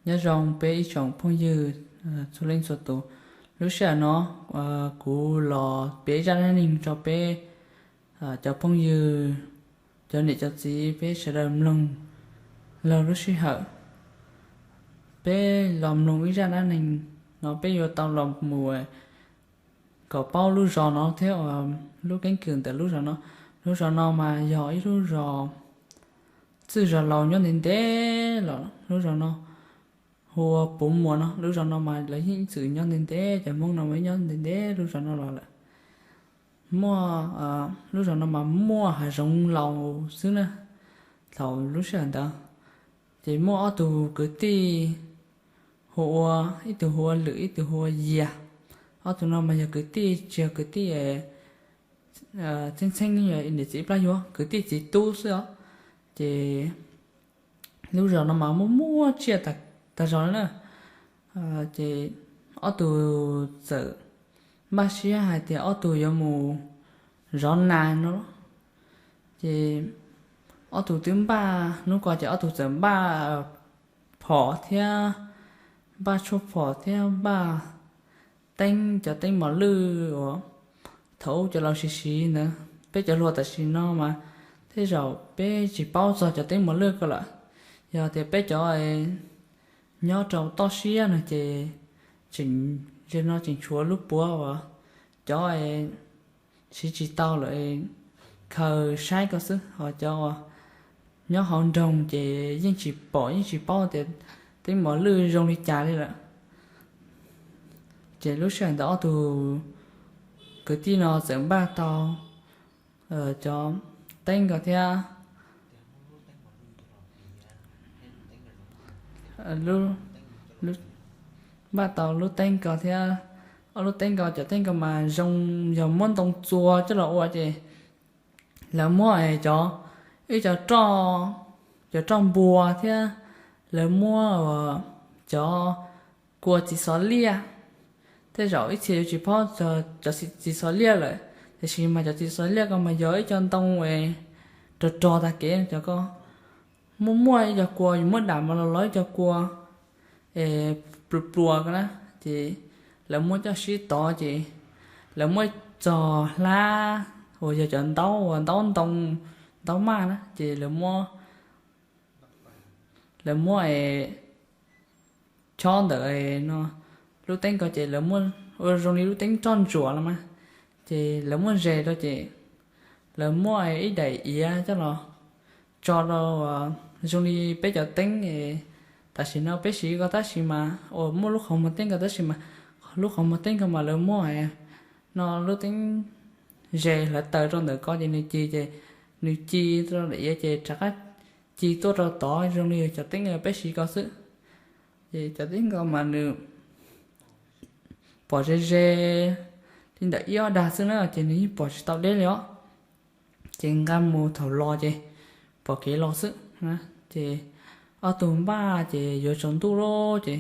Nyob zoo peb ib tsoom phooj ywg txhua leej txhua tus. Lub sij hawm no kuv los piav ib zaj dab neeg rau peb cov phooj ywg, cov niam cov txiv peb sawv daws mloog. Laug lub sij hawm peb los mloog ib zaj dab neeg no peb yuav tau los mus kom paub lub zos no thiab lub keeb kwm ntawm lub zos no. Lub zos no mas yog ib lub zos txwj zos laus nyob ntev ntev los lub zos no hu ua Puv Muas no. Lub zos no mas lawv yeej ib txwm nyob ntev ntev, cov Hmoob no mas nyob ntev ntev lub zos no los lawm. Muaj, lub zos no mas muaj hav zoov laus xwb na. Thaum lub sij hawm ntawd ces muaj ob tug kwv tij hu ua, ib tug hu ua Lwm ib tug hu ua Yias. Ob tug no mas yog kwv tij, tsis yog kwv tij txheeb txheeb niam txiv plab yuav, kwv tij txiv tub xwb os. Ces lub zos no mas muaj muaj tsiaj tag zog na. Ces ob tug txawm npaj siab hais tias ob tug yuav mus zov nas no. Ces ob tug twb npaj, hnub ko ces ob tug txawm npaj phom thiab, npaj tshuaj phom thiab npaj teeb, cov teeb mos lwj uas thaum ub cov laus siv siv ntawd. Peb cov hluas tam sim no mas tej zaum peb tsis paub txog cov teeb mos lwj ko lawm. Yog tias peb cov nyob rau toj siab no ces tseem, no tseem tshuav lub puav uas cov siv tsis tau lawm khaws saib ko xwb, ho cov uas nyob hauv nroog ces yeej tsis pom yeej tsis paub tias teeb mos lwj zoo li cas li lawm. Ces lub sij hawm ntawd ob tug kwv tij no txawm npaj tau cov teeb ko thiab, npaj tau lub teeb ko thiab, ob lub teeb ko, cov teeb ko mas zoo, yog muab ntoo txua coj los ua ces lawv muab cov, ib cov roj, cov roj npua thiab lawv muab cov kua txiv xov liaj. Tej zaum ib txhia yuav tsis paub cov txiv xov liaj lawm, tiam sis mas cov txiv xov liaj ko mas yog ib co ntoo rog rog tag kev cov ko. Muaj muaj ib co kua, yus muab dam mas los los ib co kua pluas pluas ko na, ces lawv muab coj sib tov ces lawv muab txog hlab uas yog cov ntaub uas ntaub ntoo, ntaub maj na, ces lawv muab, lawv muab chob ntawm no lub teeb ko ces lawv muab ua zoo li lub teeb roj ntsuam los mas, ces lawv muab zes rau ces lawv muab ib daim iav coj los tso rau, zoo li peb cov teeb tam sim no peb siv ko tab sis mas uas muaj lub qhov muag teeb ko tab sis mas lub qhov muag teeb ko mas lawv muab no lub teeb zes hlawv taws rau ntawm ko ces nws ci, ces nws ci rau daim iav ces rov qab ci tuaj rau tod zoo li cov teeb peb siv ko xwb. Ces cov teeb ko mas nws pom ze ze li ntawm ib ob dag xwb na, ces nws yeej pom tsis tau deb li os. Ces nqa mus thaum los ces pom kev los xwb. Ces ob tug npaj ces yuav tsaus ntuj lawm ces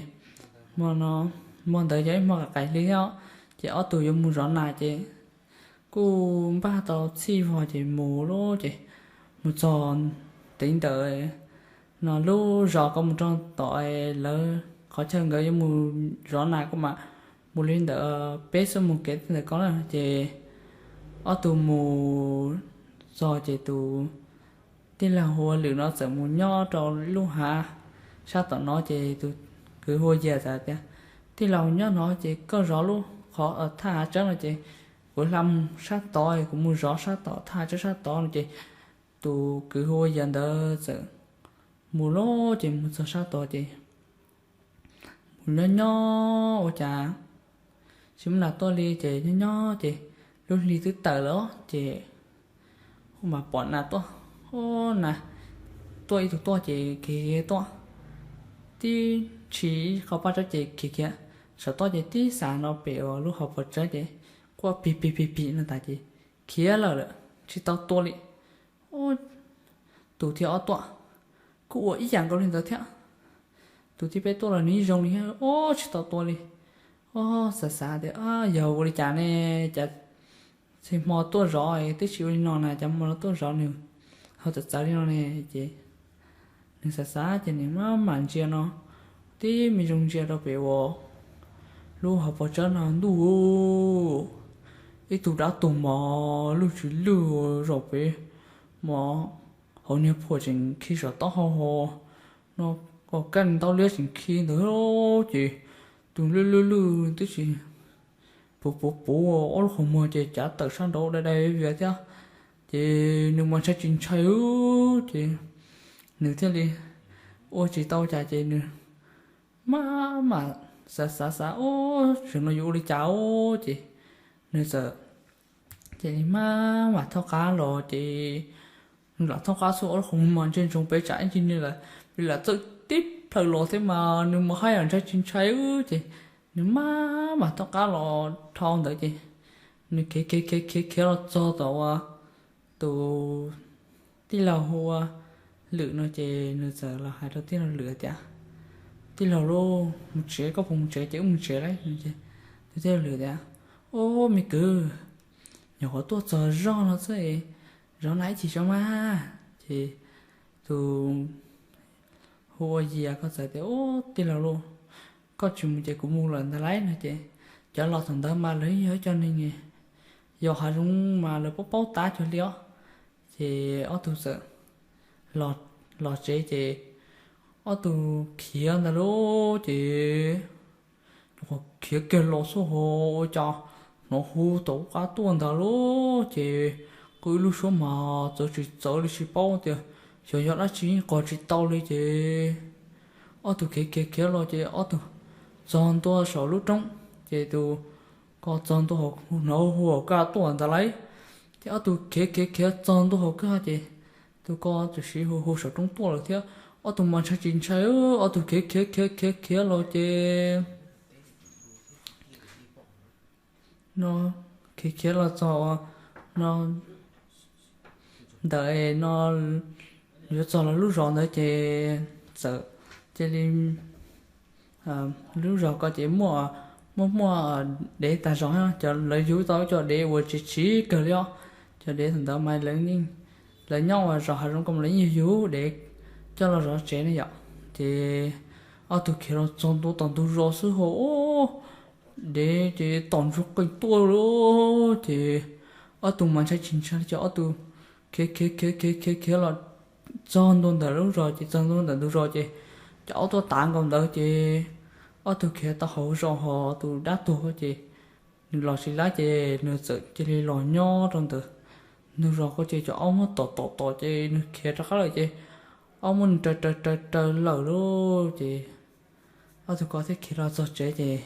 hmo ntawd yog ib hmo qaim hli thiab, ces ob tug yuav mus zov nas ces kuj npaj tau txhij vog ces mus lawm ces mus txog tev ntawm no lub zos ko mus rau tom lawv qhov chaw nkawd yuav mus zov nas ko mas mus li ntawm peb xuab moos kev ntawm ko na. Ces ob tug mus txog ces tus tij laug hu ua Lwm no txawm mus nyob rau lub hav sab tom no ces tus kwv hu ua Yias txawm tias, Tij laug, nyob no ces koj zov lub qhov thaj hav tsawb no ces kuv hla mus sab tod, kuv mus zov sab tom thaj hav tsawb sab tod no ces tus kwv hu ua Yias ntawd txawm mus lawm ces mus txog sab tod ces mus nyob nyob ua cas tsis muaj nas tuaj li ces nyob nyob ces lub hli twb tawm lawm ces mas pom nas tuaj, nas tuaj ib tug tuaj ces khiav khiav tuaj, tib ntshis qhov paj tsawb ces khiav khiav, saum toj ces tib xav no pem uas lub hauv paus tsawb ces quaj pig pig pig pig no tas ces khiav lawm lawm tsis tau tua li. Tus thib ob tuaj kuj ua ib yam nkaus li ntawd thiab. Tus thib peb tuaj los nws yeej zoo li thiab, ua tsis tau tua li. Ua xav xav tias yog ua li cas ne, cas txhia hmo tuaj zov twb tsis ua li no na, cas hmo no tuaj zov nws ho txawv txawv li no ne. Ces nws xav xav ces nws maj mam ntsia no, tib me zoo ntsia rau pem uas lub hauv paus tsawb no ntuj, ib tug dab tuag mos lwj tsis lwj zaum pem mos, hauv niag phuam tseem khi saum taub hau ho no, koj kaj ntau liab tseem khi ntawd ces tus lwj lwj lwj twb tsis puv puv puv ob lub qhov muag ces cav tawm sab nraud dai dai vias thiab. Ces nws mas ntshai tsis ntshai ces nws thiaj li ua tsis tau cas ces nws maj mam xav xav xav, Ub, tam sim no yuav ua li cas? Ces nws txawm cia li maj mam thoj qab los ces nws lam thoj qab xwb, ob lub qhov muag mas ntsia ntsoov pem tsam ib ntsis nws lam, nws lam txawj tib plaws los thiab mas nws mas haj yam ntshai tsis ntshai ces nws maj mam thoj qab los dhau ntawd ces nws khiav khiav khiav khiav khiav los txog tom uas tus tij laug hu ua Lwm no ces nws txawm los hais rau tij laug Lwm tias, Tij laug lauj, mus tsev, koj puas mus tsev? Ces wb mus tsev lawm. Tus tij laug Lwm tias, Ub, me kwv, nyuam qhuav tuaj txog zog no xwb, zov nas ib chim tso mas. Ces tus hu ua Yias ko txawm tias, Ub, tij laug lauj, koj tsis mus ces kuv mus lawm ntag lauj no ces cov los thaum ntawd mas lawv yog ib co neeg yos hav zoov mas lawv paub paub tab cuag li os. Ces ob tug txawm los tsev ces ob tug khiav ntag lauj ces nws qhov khiav kiag los xub ho ua cas hnov hu tom qab tuaj ntag lauj ces qw ib lub suab mas txawv tsis txawv li tsis paub tias xyov yog dab tsi yeej qog tsis tau li ces ob tug khiav khiav khiav los ces ob tug txog ntua saum lub roob ces tus ko txog ntua hauv, hnov hu hauv kaj tuaj ntag lauj. Ces ob tug khiav khiav khiav txog ntua hauv kaj ces tus ko tam sim hu hu saum roob tuaj lawm thiab. Ob tug mas ntshai tsis ntshai, ob tug khiav khiav khiav khiav khiav los ces no khiav khiav los txog no ntawm no yuav txog lawv lub zos ntawd ces txawm cia li lub zos ko ces muaj muaj muaj dev tag zog, cov lawv yug tau cov dev uas tsis tsis kawg li os. Cov dev thaum ntawd mas lawv nyob uas zos hav zoov ko mas lawv yeej yug dev coj los zov tsev ne yom. Ces ob tug khiav los txog ntua tom ntug zos xwb ho dev ces tom ntsuag qees tuaj lawm ces ob tug mas ntshai tsis ntshai ces ob tug khiav khiav khiav khiav khiav khiav los txog ntua ntawm lub zos ces txog ntua ntawm ntug zos ces cov aub tuaj tav nkaus ntawd ces ob tug khiav tau hauv zos ho tus dab tuag ces nws los tsis laib ces nws txawm cia li los nyob rau ntawm ntug zos ko ces cov aub muab tom tom tom ces nws khiav rov qab lawm ces aub muab nws raws raws raws raws lawm lauj ces ob tug ko thiaj khiav los txog tsev ces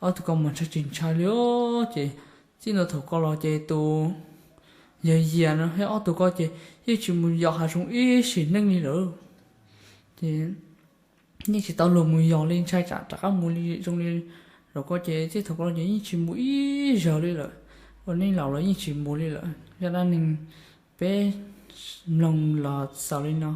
ob tug ko mas ntshai tsis ntshai li ces txij ntua thaum ko los ces tus yawg Yias no thiab ob tug ko ces yeej tsis mus yos hav zoov ib sim neej li lawm. Ces yeej tsis tau luag mus yos li, ntshai tsam rov qab mus li zoo li zaum ko ces txij thaum ko los ces yeej tsis mus ib zaug li lawm. Ua neej laus los yeej tsis mus li lawm. Zaj dab neeg peb mloog los xaus li no.